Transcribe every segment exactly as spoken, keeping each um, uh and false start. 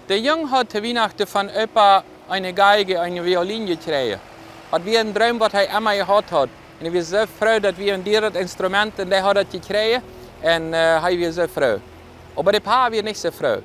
De Jung haud to Wienachten von Opa eene Geige, eene Violin jekjräajen. Daut wia een Droom, waut hee emma jehaut haud. Un hee wia soo froo, daut wia een dieret Instrument, un dee haud daut jekjräajen, un, äh, hee wia soo froo. Oba de Pa wia nich soo froo.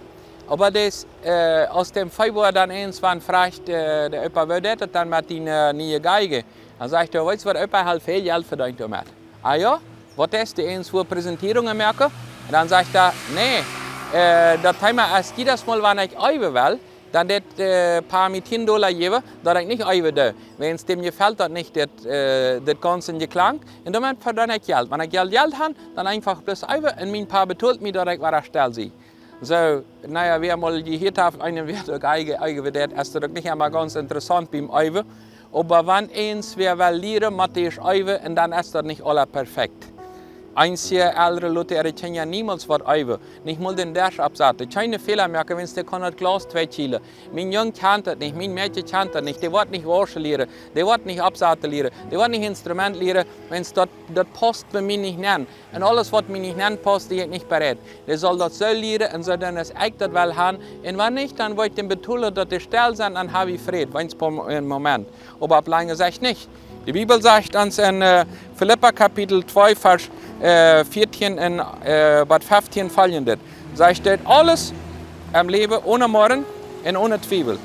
Oba dis, äh, aus däm Februar dan eenswan fruach, äh, de Opa: "Woo jeit daut dan met diene, äh, niee Geige?" Dan sajcht hee: "Weetst waut, Opa, ekj hab väl Jelt vedeent doamet." "Ah jo? Waut es, dee eenswoa Präsentierungen moaken?" Un dan sajcht hee: "Nä, äh, daut Thema es, jiedes Mol, wan ekj eewen well, dan deit, äh, Pa mie tieen Dolla jäwen, daut ekj nich eewen doo. Wäajens däm jefelt daut nich, daut, äh, daut gaunze Jeklank. Un doamet vedeen ekj Jelt. Wan ekj Jelt, Jelt hab, dan eefach bloos eewen un mien Pa betolt mie, daut ekj wada stell sie." Soo, na jo, wäa mol jehieet haft, eena wäa uk eewen, eewen deit, es daut uk nich emma gaunz interessaunt biem Eewen. Oba wan eena wäa well lieren, mott eascht eewen, un dan es daut nich aula perfekt. Eenje Elren loten äare Kjinja niemols waut eewen, nich mol dän Desch oppsaten. Kjeene Fäla moaken, wäajens dee kaun daut Glaus tweikjielen. Mien Jung kjant daut nich, mien Mäakje kjant daut nich, dee woat nich wauschen lieren, dee woat nich oppsaten lieren, dee woat nich Instrument lieren, wäajens daut, daut pausst bie mie nich nenn. Un aules, waut mie nich nenn pausst, dee es nich bereit. Dee saul daut soo lieren un soo doonen, aus ekj daut well haben. Un wan nich, dan woa ekj däm betolen, daut dee stell sent, dan hab wie Fräd, wäajens fa een Moment. Oba opp lange Sicht nich. De Bibel sajcht ons en, äh, Filippa Kapitel twee, Varsch, äh, vieetieen un, äh, bat feftieen foljendet. Sajcht: "Deit aules em Läwen one Morren un one Twiewel.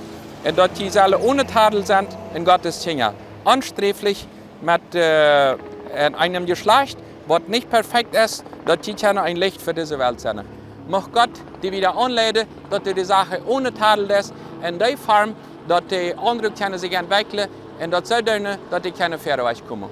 Un daut jie sellen one Tadel sennen un Gott siene Kjinja. Onsträflich met, äh, en eenem Jeschlajcht, waut nich perfekt es, daut jie kjennen een Licht fa dise Welt sennen." Mucht Gott die wada aunleiden, daut du de Sachen one Tadel deist, en dee Form, daut de aundre kjennen sikj entwekjlen, un daut soo doonen, daut dee kjennen wieda komen.